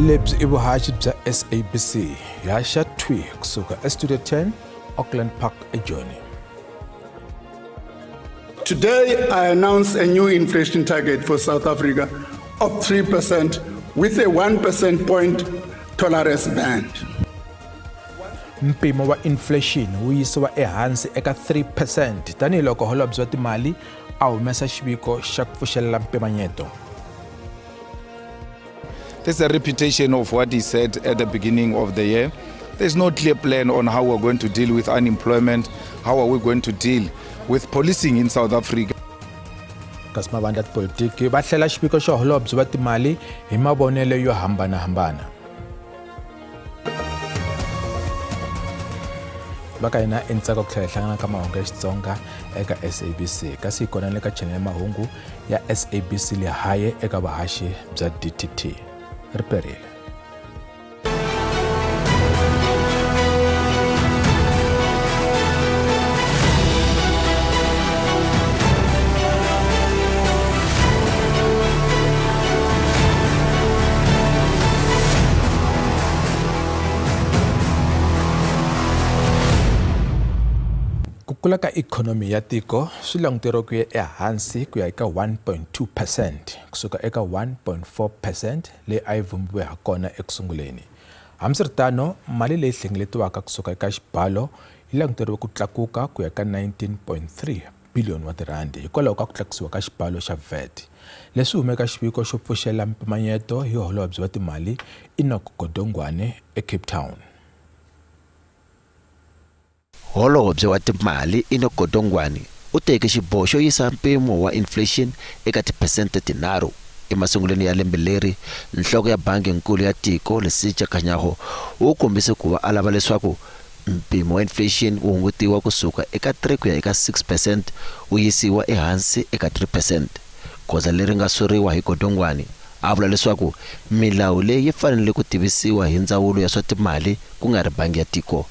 Lebyi i vuhaxi bya SABC hi haxa thwi kusuka eStudio 10 Auckland Park eJoni. Today I announce a new inflation target for South Africa of 3% with a 1% point tolerance band. Mpimo wa inflation wu yisiwa ehansi eka 3% tanihiloko holobye wa timali a humesa xiviko xa ku pfuxelela mpimanyeto. There's a repetition of what he said at the beginning of the year. There's no clear plan on how we're going to deal with unemployment, how are we going to deal with policing in South Africa. Kasi mavandla tipolitiki va hlela xiviko xa holobye wa timali hi mavonelo yo hambanahambana. Va ka hina i ntsako ku tlhela hi hlangana ka mahungu ya Xitsonga eka SABC, kasi hi kona le ka channel ya mahungu ya SABC Lehae eka vuhaxi bya DTT. Ri perile. Ku kula ka ikhonomi ya tiko swi languteriwe ku ya ehansi ku ya eka 1.2% kusuka eka 1.4% leyi a yi vumbiwe ha kona ekusunguleni. Hambiswiritano, mali leyi hlengeletiwaka kusuka eka xibalo yi languteriwe ku tlakuka ku ya ka 19.3 billion wa tirhandi hikwalaho ka ku tlakusiwa ka xibalo xa VAT. Leswi humeka xiviko xo pfuxela mpimanyeto hi holobye wa timali Enoch Godongwane eCape Town. Holobye wa timali Enoch Godongwane u teke xiboho xo yisa mpimo wa inflation eka tiphesente 3 emasungulweni ya lembe leri. Nhloko ya bangi nkulu ya tiko Lesetja Kganyago u kombise ku va a lava leswaku mpimo wa inflation wu hungutiwa kusuka eka 3 ku ya eka 6% wu yisiwa ehansi eka 3%. Goza leri nga suriwa hi Godongwane a vula leswaku milawu leyi yi fanele ku tivisiwa hi ndzawulo ya swa timali ku nga ri bangi ya tiko.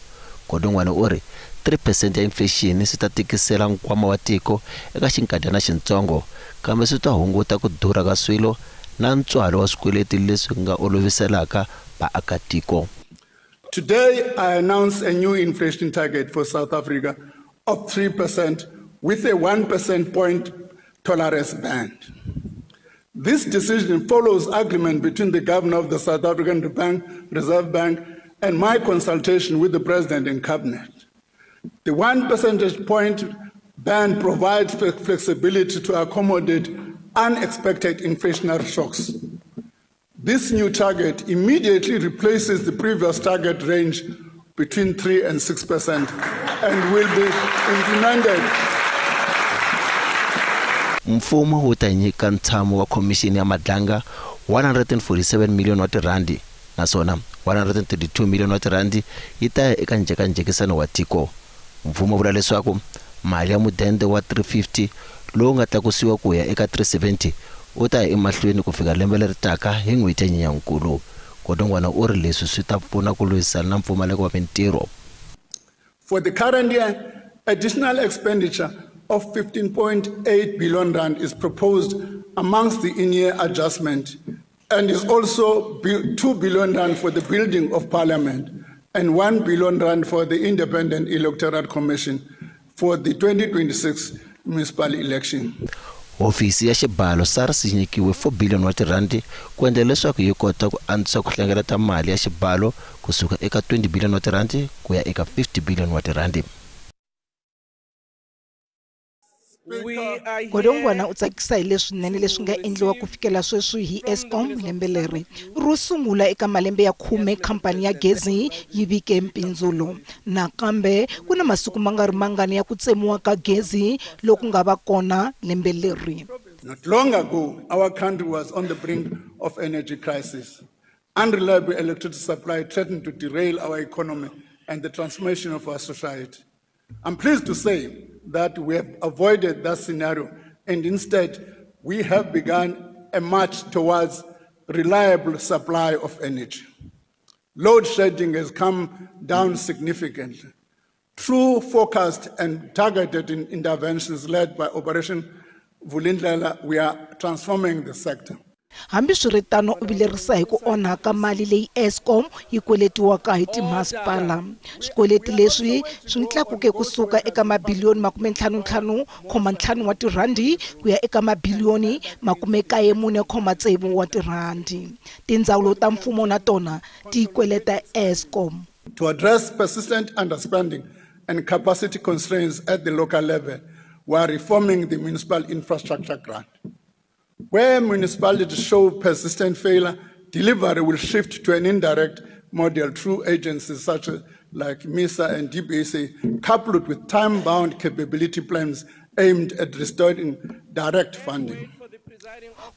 Godongwane u ri 3% ya inflation swi ta tikisela nkwama wa tiko eka xinkadyana xintsongo, kambe swi ta hunguta ku durha ka swilo na ntswalo wa swikweleti leswi nga oloviselaka vaakatiko. Today I announce a new inflation target for South Africa of 3% with a 1% point tolerance band. This decision follows agreement between the governor of the South African Bank, Reserve Bank and my consultation with the President and Cabinet. The 1 percentage point band provides flexibility to accommodate unexpected inflationary shocks. This new target immediately replaces the previous target range between 3 and 6% and will be implemented. Mfumo wu ta nyika ntshamo wa khomixini ya Madlanga 147 million wa tirhandi, naswona 132 million wa tirhandi yi ta ya eka njhekanjhekisano wa tiko. Mfumo vula leswaku mali ya mudende wa 350 lowu nga tlakusiwa ku ya eka 370 u ta ya emahlweni ku fika lembe leri taka hi n'hweti ya Nyenyankulu. Godongwane u ri leswi swi ta pfuna ku lwisana na mpfumaleko wa mintirho. For the current year, additional expenditure of 15.8 billion rand is proposed amongst the in-year adjustment and is also 2 billion rand for the building of Parliament and 1 billion rand for the Independent Electoral Commission for the 2026 municipal election. Hofisi ya xibalo SARS yi nyikiwe 4 billion wa tirhandi ku endla leswaku yi kota ku antswisa ku hlengeleta mali ya xibalo kusuka eka 20 billion wa tirhandi ku ya eka 50 billion wa tirhandi. Godongwana u tsakisa hi leswinene leswi nga endliwa ku fikela sweswi hi Eskom lembe leri. Ro sungula eka malembe ya 10 khampani ya gezi yi vike mpindzulo. Nakambe ku na masiku ma nga ri mangani ya ku tsemiwa ka gezi loku nga va kona lembe leri. Not long ago, our country was on the brink of energy crisis. Unreliable electricity supply threatened to derail our economy and the transformation of our society. I'm pleased to say that we have avoided that scenario, and instead we have begun a march towards reliable supply of energy. Load shedding has come down significantly. Through focused and targeted interventions led by Operation Vulindlela, we are transforming the sector. Hambiswiritano u vilerisa hi ku onhaka mali leyi Eskom yi kweletiwaka hi timasipala. Swikweleti leswi swi tlakuke kusuka eka mabiliyoni 55.5 wa tirhandi ku ya eka mabiliyoni 94.6 wa tirhandi. Tindzawulo ta mfumo na tona ti kweleta Eskom. To address persistent underspending and capacity constraints at the local level, we are reforming the municipal infrastructure grant. Where municipalities show persistent failure, delivery will shift to an indirect model through agencies such as like MISA and DBSA, coupled with time-bound capability plans aimed at restoring direct funding.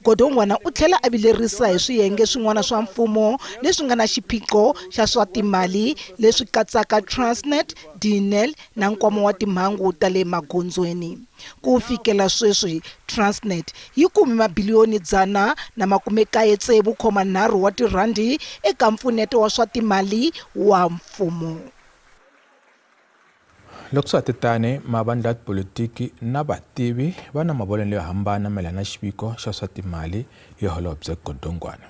Godongwana u tlhela a vilerisa hi swiyenge swin'wana swa mfumo leswi nga na xiphiqo xa swa timali leswi katsaka Transnet, Denel na nkwama wa timhangu ta le magondzweni. Ku fikela sweswi Transnet yi kume mabiliyoni 196.3 wa tirhandi eka mpfuneto wa swa timali wa mfumo. Loko swa titani mavandla ya tipolitiki na vativi va na mavonelo yo hambana mayelana na xiviko xa swa timali hi Holobye Godongwana.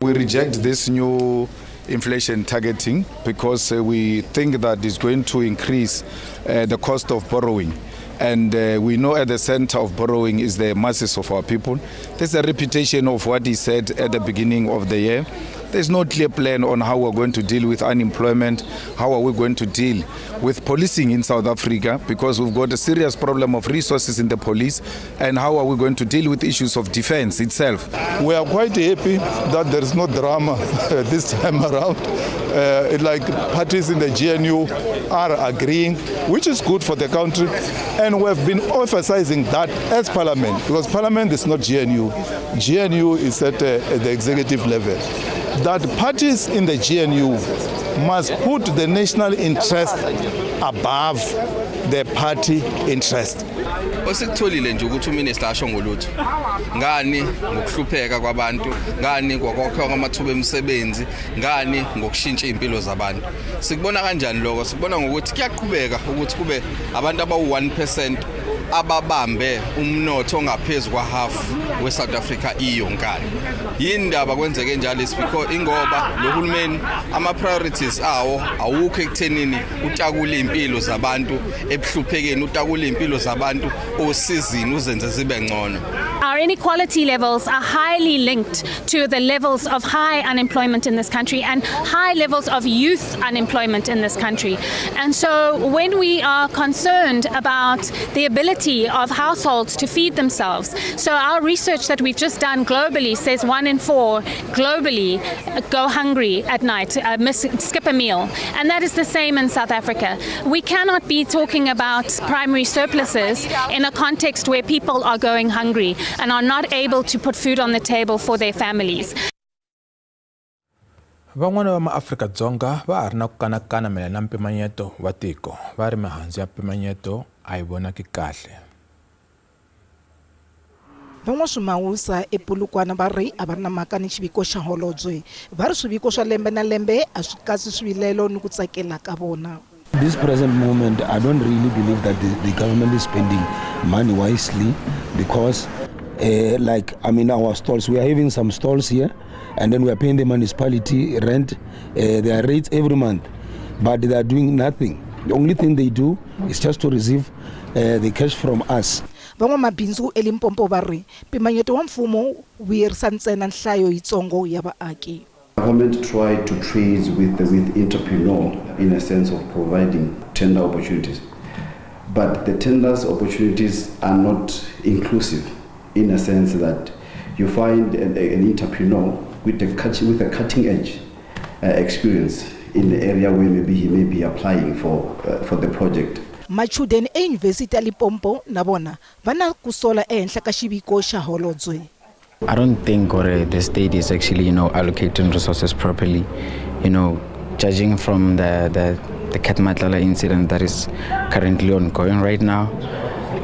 We reject this new inflation targeting because we think that it's going to increase the cost of borrowing. And we know at the center of borrowing is the masses of our people. There's a repetition of what he said at the beginning of the year. There's no clear plan on how we're going to deal with unemployment, how are we going to deal with policing in South Africa, because we've got a serious problem of resources in the police, and how are we going to deal with issues of defense itself. We are quite happy that there is no drama this time around. Like parties in the GNU are agreeing, which is good for the country. And we have been emphasizing that as Parliament, because Parliament is not GNU. GNU is at the executive level. That parties in the GNU must put the national interest above the party interest. Osikutholile nje ukuthi uminister asho ngolutho ngani ngokuhlupheka kwabantu, ngani ngokwakhiwa kwamathuba emisebenzi, ngani ngokushintsha impilo zabantu. Sikubona kanjani lokho? Sikubona ngokuthi kuyaqhubeka ukuthi kube abantu abawu 1% ababambe umnotho ongaphezulu kwa half we South Africa iyonkana. Yindaba kwenzeke njalo is because ingoba lo hulumeni ama priorities awo awukho ekuthenini utakula impilo zabantu ebuhluphekeni, utakula impilo zabantu osizini uzenze zibe ngcono. Our inequality levels are highly linked to the levels of high unemployment in this country and high levels of youth unemployment in this country. And so when we are concerned about the ability of households to feed themselves, so our research that we've just done globally says 1 in 4 globally go hungry at night, skip a meal. And that is the same in South Africa. We cannot be talking about primary surpluses in a context where people are going hungry and are not able to put food on the table for their families. Van'wana va maAfrika-Dzonga va ha ri na ku kanakana mayelana na mpimanyeto wa tiko, va ri mihandzu ya mpimanyeto a yi vonaki kahle. Van'waswimawusa ePolokwane va ri a va ri na mhaka ni xiviko xa holobye, va ri swiviko swa lembe na lembe a swi katsi swivilelo ni ku tsakela ka vona. This present moment, I don't really believe that the government is spending money wisely, because like, I mean, our stalls, we are having some stalls here, and then we are paying the municipality rent, their rates every month, but they are doing nothing. The only thing they do is just to receive the cash from us. Van'wamabindzu eLimpopo va ri mpimanyeto wa mfumo wu vuyerisa ntsena nhlayo yitsongo ya vaaki. Government tried to trade with entrepreneur in a sense of providing tender opportunities, but the tenders opportunities are not inclusive in a sense that you find an entrepreneur with a cutting edge experience in the area where maybe he may be applying for the project. Machudeni eYunivhesiti ya Limpopo na vona va na ku sola ehenhla ka xiviko xa holobye. I don't think the state is actually, you know, allocating resources properly. You know, judging from the Cat Matlala incident that is currently ongoing right now,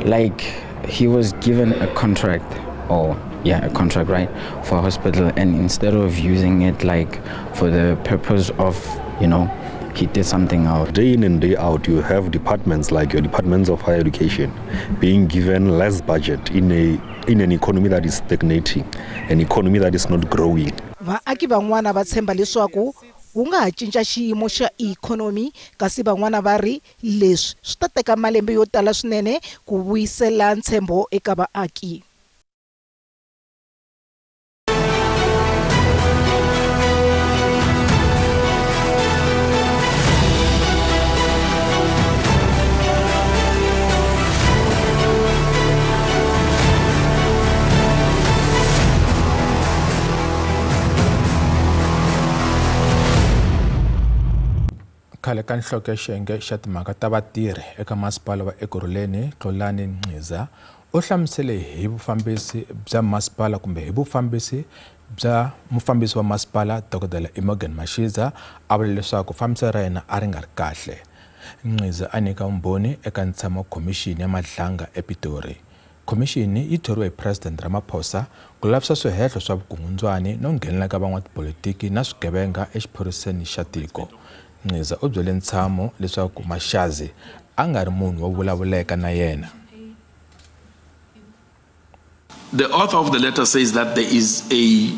like he was given a contract, or yeah, a contract, right, for a hospital, and instead of using it like for the purpose of, you know, he did something out. Day in and day out, you have departments like your departments of higher education being given less budget in an economy that is stagnating, an economy that is not growing. Vaaki van'wana va tshemba leswaku wu nga ha cinca xiyimo xa ikhonomi, kasi van'wana va ri leswi swi ta teka malembe yo tala swinene ku vuyisela ntshembo eka vaaki. Khale ka nhloko ya xiyenge xa timhaka ta vatirhi eka masipala wa Ekurhuleni Xolani Nciza u hlamusele hi vufambisi bya masipala kumbe hi vufambisi bya mufambisi wa masipala Dr. Imogen Mashiza a vula leswaku fambiselo ra yena a ri nga ri kahle. Nciza a nyika vumbhoni eka ntshamo wa khomixini ya Madlanga ePitori. Khomixini yi thoriwe hi President Ramaphosa ku lavisisa swihehlo swa vukungundzwani no nghenelela ka van'watipolitiki na swigevenga exiphoriseni xa tiko. Nciza u byele ntshamo leswaku Mashazi a nga ri munhu wo vulavuleka na yena. The author of the letter says that there is a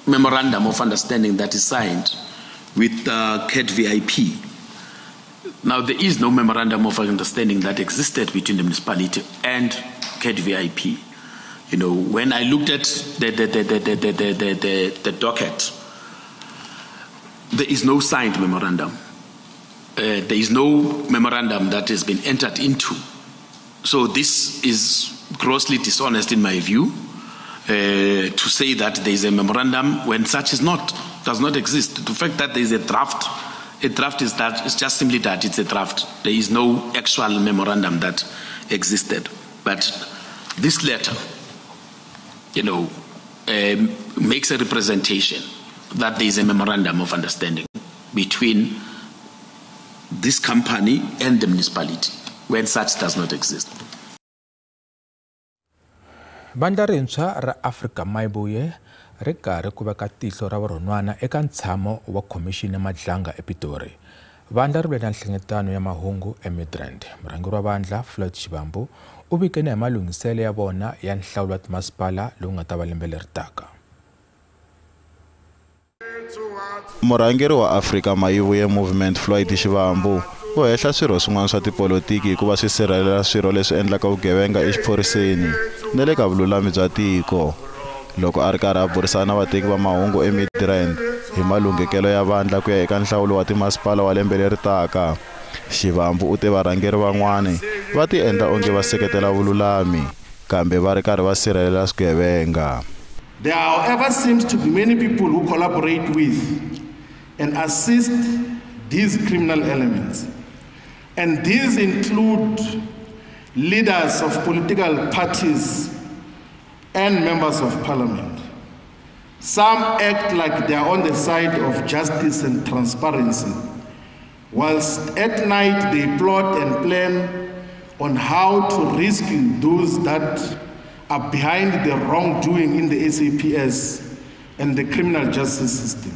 memorandum of understanding that is signed with CAT VIP. Now, there is no memorandum of understanding that existed between the municipality and CAT VIP. You know, when I looked at the docket, there is no signed memorandum. There is no memorandum that has been entered into. So this is grossly dishonest in my view, to say that there is a memorandum when such is not, does not exist. The fact that there is a draft is that it's just simply that it's a draft. There is no actual memorandum that existed. But this letter, you know, makes a representation that there is a memorandum of understanding between this company and the municipality, when such does not exist. Vandla rintshwa ra Afrika Mayibuye ri karhi ku veka tihlo ra vurhonwana eka ntshamo wa khomixini ya Madlanga ePitori. Vandla ri vule na nhlengeletano ya mahungu eMidrand. Murhangeri wa vandla Floyd Shivambu u vike na hi malunghiselo ya vona ya nhlawulo wa timasipala lowu nga ta va lembe leri taka. Murhangeri wa Afrika Mayibuye Movement Floyd Shivambu u hehla swirho swin'wana swa tipolotiki hikuva swi sirhelela swirho leswi endlaka vugevenga exiphoriseni na le ka vululami bya tiko. Loko a ri karhi a burisana na vateki va mahungu eMidrand hi malunghekelo ya vandla ku ya eka nhlawulo wa timasipala wa lembe leri taka, Shivambu u te varhangeri van'wani va ti endla onge va seketela vululami kambe va ri karhi va sirhelela swigevenga. There, however, seems to be many people who collaborate with and assist these criminal elements. And these include leaders of political parties and members of parliament. Some act like they are on the side of justice and transparency, whilst at night they plot and plan on how to rescue those that are behind the wrongdoing in the SAPS and the criminal justice system.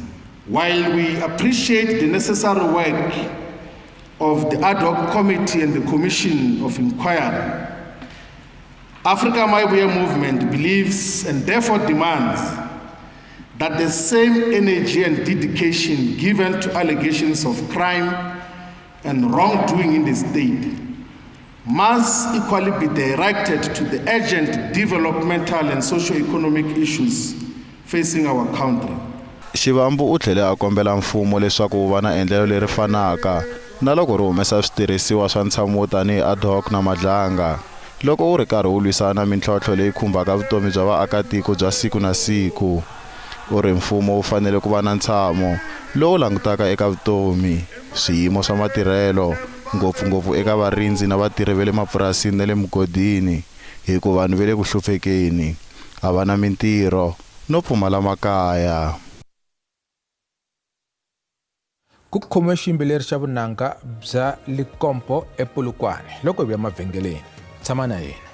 While we appreciate the necessary work of the ad hoc committee and the Commission of Inquiry, Africa Mayibuye Movement believes and therefore demands that the same energy and dedication given to allegations of crime and wrongdoing in the state must equally be directed to the urgent developmental and socio-economic issues facing our country. Shivambu u tlhele a kombela mfumo leswaku wu va na endlelo leri fanaka na loko ri humesa switirhisiwa swa ntshamo wo tanihi ad hoc na Madlanga loko wu ri karhi wu lwisana na mintlhontlho leyi khumbaka vutomi bya vaakatiko bya siku na siku. U ri mfumo wu fanele ku va na ntshamo lowu langutaka eka vutomi, swiyimo swa matirhelo, ngopfungopfu eka varindzi na vatirhi va le mapurasini na le migodini, hikuva vanhu va le ku hluphekeni, a va na mintirho no pfumala makaya. Ku khomiwe xiyimbeleri xa vunanga bya Likompo ePolokwane loko hi vuya mavhengeleni. Tshama na yena.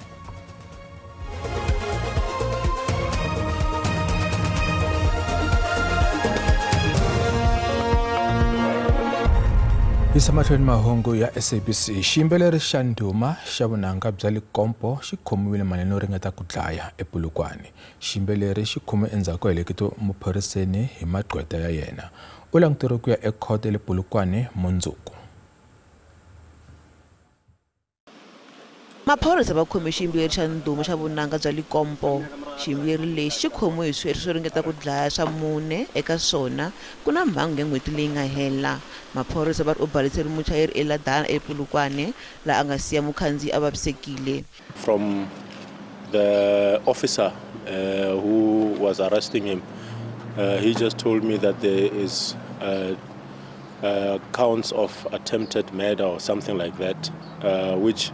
Yisa mahlweni mahungu ya SABC. Xiyimbeleri xa ndhuma xa vunanga bya Limpopo xi khomiwile mayelana no ringeta ku dlaya ePolokwane. Xiyimbeleri xi khomiwe endzhaku ko heleketiwa emaphoriseni hi magqweta ya yena. U languteriwe ku ya ekhoto le Polokwane mundzuku. Maphorisa va khome xiyimbeleri xa ndhuma xa vunanga bya Limpopo. Xiyimbeleri lexi xi khomiwe hi swihehlo swo ringeta ku dlaya swa mune eka swona ku na mhangu ya n'hweti leyi nga hela. Maphorisa va ri u baliseri muchayeri eLadana ePolokwane laha a nga siya mukhandziyi a vavisekile. From the officer who was arresting him, he just told me that there is counts of attempted murder or something like that, which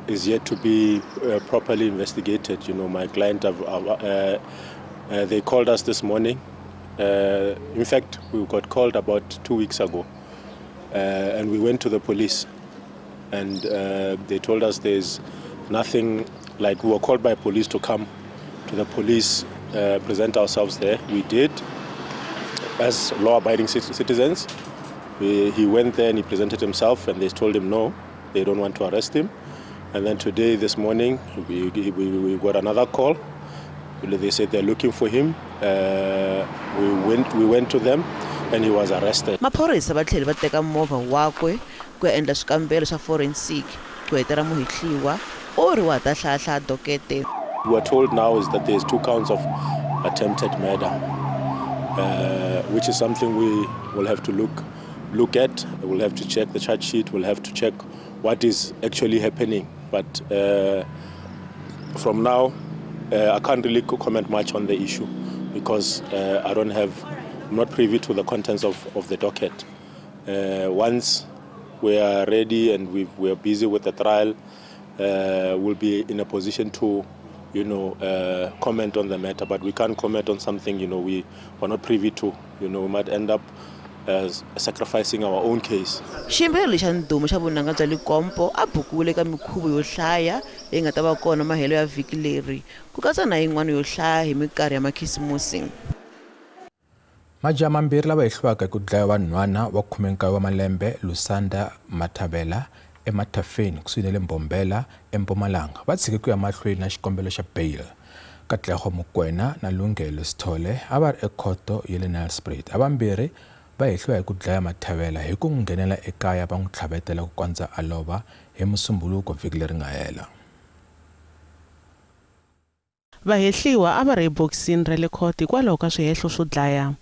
is yet to be properly investigated. You know, my client, they called us this morning. In fact, we got called about 2 weeks ago, and we went to the police, and they told us there's nothing. Like, we were called by police to come to the police, present ourselves there. We did, as law-abiding citizens. He went there and he presented himself, and they told him no, they don't want to arrest him. And then today, this morning, we got another call. They said they're looking for him. We went to them, and he was arrested. Maphorisa va tlhele va teka movha wakwe ku ya endla swikambelo swa forensic ku hetela muhehliwa u ri wa ta hlahlaya dokete. We are told now is that there's 2 counts of attempted murder, which is something we will have to look at. We'll have to check the charge sheet. We'll have to check what is actually happening. But from now, I can't really comment much on the issue because I'm not privy to the contents of the docket. Once we are ready and we are busy with the trial, we'll be in a position to, you know, comment on the matter. But we can't comment on something, you know, we are not privy to. You know, we might end up sacrificing our own case. Xiyimbeleri xa ndhuma xa vunanga bya Limpopo a bukiwile eka minkhuvo yo hlaya leyi nga ta va kona mahelo ya vhiki leri, ku katsa na yin'wana yo hlaya hi minkarhi ya makhisimusi. Majaha mambirhi lava hehliwaka hi ku dlaya vanhwana wa 19 wa malembe Lusanda Mathavela eMathafeni kusuhi na le Mbombela eMpumalanga va tshike ku ya mahlweni na xikombelo xa bail. Katlego Mokoena na Lungelo Sithole a va ri ekhoto ya le Nelspruit. Havambirhi va hehliwa hi ku dlaya Mathavela hi ku n'wi nghenela ekaya va n'wi tlhavetela ku kondza a lova hi Musumbhunuko vhiki leri nga hela. Vahehliwa a va ri ebokisini ra le khoto hikwalaho ka swihehlo swo dlaya.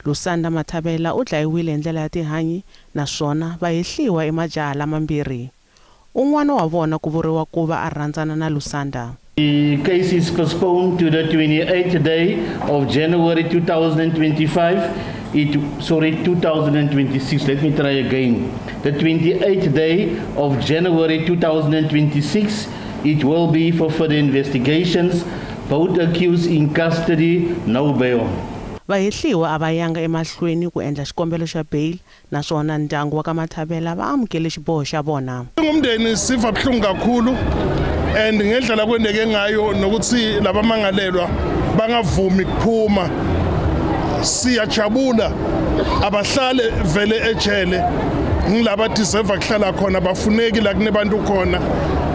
Lusanda Mathavela u dlayiwile hi ndlela ya tihanyi naswona vahehliwa i majaha lamambirhi. Un'wana wa vona ku vuriwa ku va a rhandzana na Lusanda. The case is postponed to the 28th day of January 2025. 2026. Let me try again. The 28th day of January 2026. It will be for further investigations. Both accused in custody, no bail. Vahehliwa a va yanga emahlweni ku endla xikombelo xa bail naswona ndyangu wa ka Mathavela va amukele xiboho xa vona. Ngumndeni siva buhlungu kakhulu and ngendlela kwendeke ngayo nokuthi labamangalelwa bangavumi kuphuma. Siyajabula abahlale vele ejele ngilaba deserve kuhlala khona bafuneki la kunebantu khona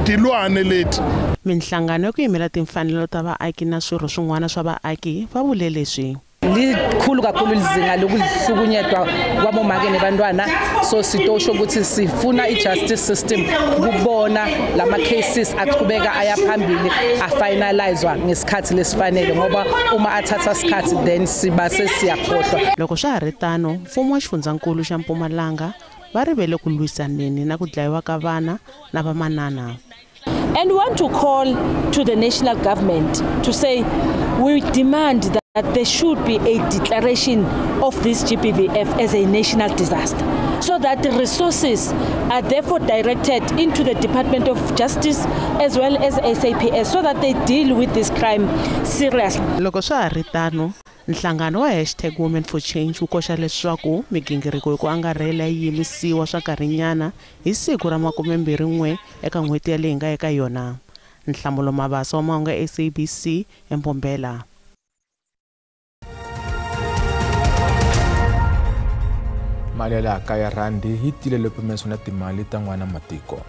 tilwane leti. Minhlangano ya ku yimela timfanelo ta vaaki na swirho swin'wana swa vaaki va vule leswi. Likhulu kakhulu izinga lokuhlukunyetwa kwabomake nebantwana, so sitosho ukuthi sifuna i-justice system kubona lama cases aqhubeka aya phambili afinalizwa ngesikhathi lesifanele, ngoba uma athatha isikhathi then siba sesiyakhohlwa. Loko swa ha ri tano, mfumo wa xifundzankulu xa Mpumalanga va rivele ku lwisaneni na ku dlayiwa ka vana na vamanana. And we want to call to the national government to say we demand that there should be a declaration of this GBVF as a national disaster, so that the resources are therefore directed into the Department of Justice as well as SAPS, so that they deal with this crime seriously. Loko swa ha ri tano, nhlangano wa #WomenForChange wu koxa leswaku migingiriko hi ku angarhela yi yimisiwa swa nkarhinyana hi siku ra 21 eka n'hweti leyi nga eka yona. Nhlamulo Mabasa wa mahungu ya SABC eMbombela. Mali ya laha kaya rhandi yi tile pimeso na timali ta n'wana matiko.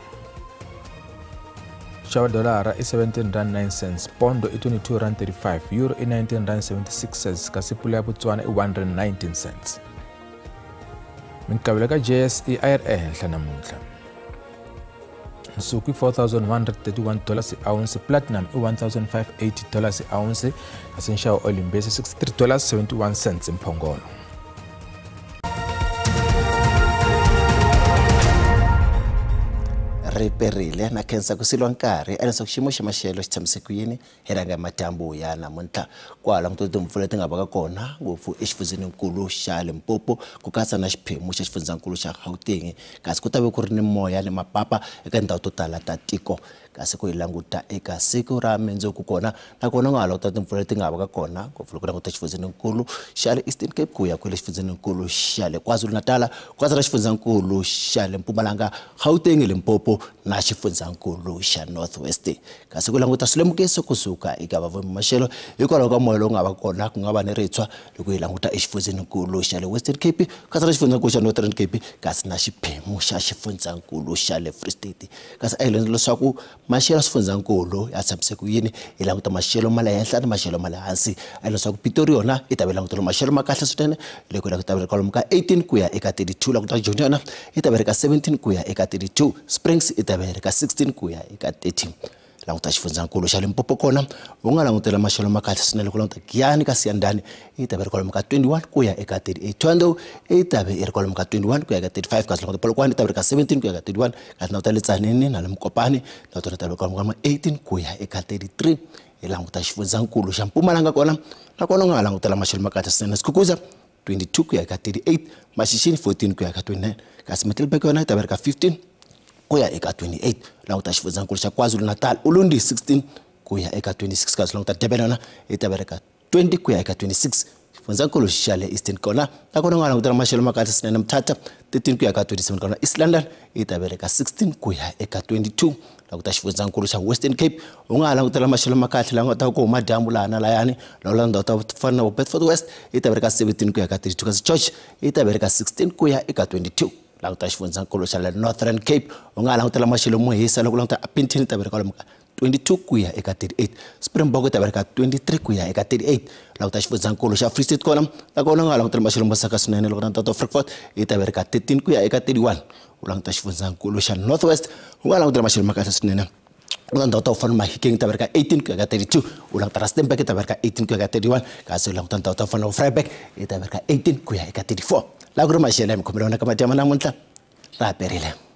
Xava dolara i R17.09, pondo i R22.35, euro i R19.76 kasi pula ya Botswana i R1.19. Minkavelo ka JSE a yi ri ehenhla namuntlha. Nsuku i $4,131 ounce, platinum i $1,580 ounce kasi nxavo olimbesi $63.71 mphongolo. Riperile na khensa ku silwa nkarhi a leswaku xiyimo xa maxelo xi tshamise ku yini hi rhanga madyambu ya namuntlha kwala languta timpfula leti nga vaka kona ngopfu exifundzeninkulu xa Limpopo ku katsa na xiphemu xa xifundzankulu xa Gauteng kasi ku ta ve ku ri ni moya ni mapapa eka tindhawu to tala ta tiko kasi ku hi languta eka siku ra mundzuku kona nakona u nga ha languta timpfula leti nga vaka kona ngopfu loko languta xifundzeninkulu xa le Eastern Cape ku ya kwale xifundzeninkulu xa le KwaZulu-Natal ku katsa na xifundzankulu xa le Mpumalanga Gauteng Limpopo na xifundzankulu xa North West kasi ku languta swilemukiso kusuka eka vavomimashelo hikwalaho ka moya lowu nga va kona ku nga va ni ritshwa loko hi languta exifundzeninkulu xa le Western Cape kasi na xifundzankulu xa Northern Cape kasi na xiphemu xa xifundzankulu xa le Free State kasi a hi lendza leswaku maxelo ya swifundzankulu ya tshamise ku yini hi languta maxelo ma le henhla ni maxelo ma le hansi a hi leswaku Pitori yona yi ta ve langutela maxelo ma kahle swinene loko hi languta kwalomu ka 18 ku ya eka 32 languta Joni yona yi ta ve ri ka 17 ku ya eka 32 Springs yi ta ve ri ka 16 ku ya eka 30 languta xifundzankulu xa Limpopo kona u nga langutela maxelo ma kahle swinene loko languta Giyani ka Siyandhani yi ta ve ri kwalomu ka 21 ku ya eka 38 Thohoyandou yi ta ve yi ri kwalomu ka 21 ku ya eka 35 kasi languta Polokwane yi ta ve ri ka 17 ku ya eka 31 kasi languta Letsaneni na le Mokopane na tona ta ve kwalomu ka 18 ku ya eka 33 hi languta xifundzankulu xa Mpumalanga kona nakona u nga langutela maxelo ma kahle swinene Skukuza 22 ku ya eka 38 Mashishini 14 ku ya eka 29 kasi Middelburg yona yi ta ve ri ka 15 ku ya eka 28 languta xifundzankulu xa KwaZulu-Natal Ulundi 16 ku ya eka 26 kasi languta Durban yona yi ta ve ri ka 20 ku ya eka 26 xifundzankulu xa le Eastern kona nakona u nga langutela maxelo ma kahle swinene Mthatha 13 ku ya eka 27 kona East London yi ta ve ri ka 16 ku ya eka 22 languta xifundzankulu xa Western Cape u nga langutela maxelo ma kahle la nga ta ku huma dyambu laha na layani laha ndhawu ta fana na Bedford West yi ta ve ri ka 17 ku ya eka 32 kasi George yi ta ve ri ka 16 ku ya eka 22 languta xifundzankulu xa le Northern Cape u nga langutela maxelo mo hisa loko languta Upington yi ta ve ri kwalomu ka 22 ku ya eka 38 Springbok yi ta ve ri ka 23 ku ya eka 38 languta xifundzankulu xa Free State kona nakona u nga langutela maxelo mo saka swinene loko languta ta Frankfurt yi ta ve ri ka 13 ku ya eka 31 u languta xifundzankulu xa North West u nga langutela maxelo ma kahle swinene u languta ndhawu ta ku fana na Mahikeng yi ta ve ri ka 18 ku ya ka 32 u languta Rustenburg yi ta ve ri ka 18 ku ya ka 31 kasi u languta ndhawu ta ku fana na Vryburg yi ta ve ri ka 18 ku ya eka 34 la ku ri maxelo ya mikhomelo ka madyambu namuntlha ra perile.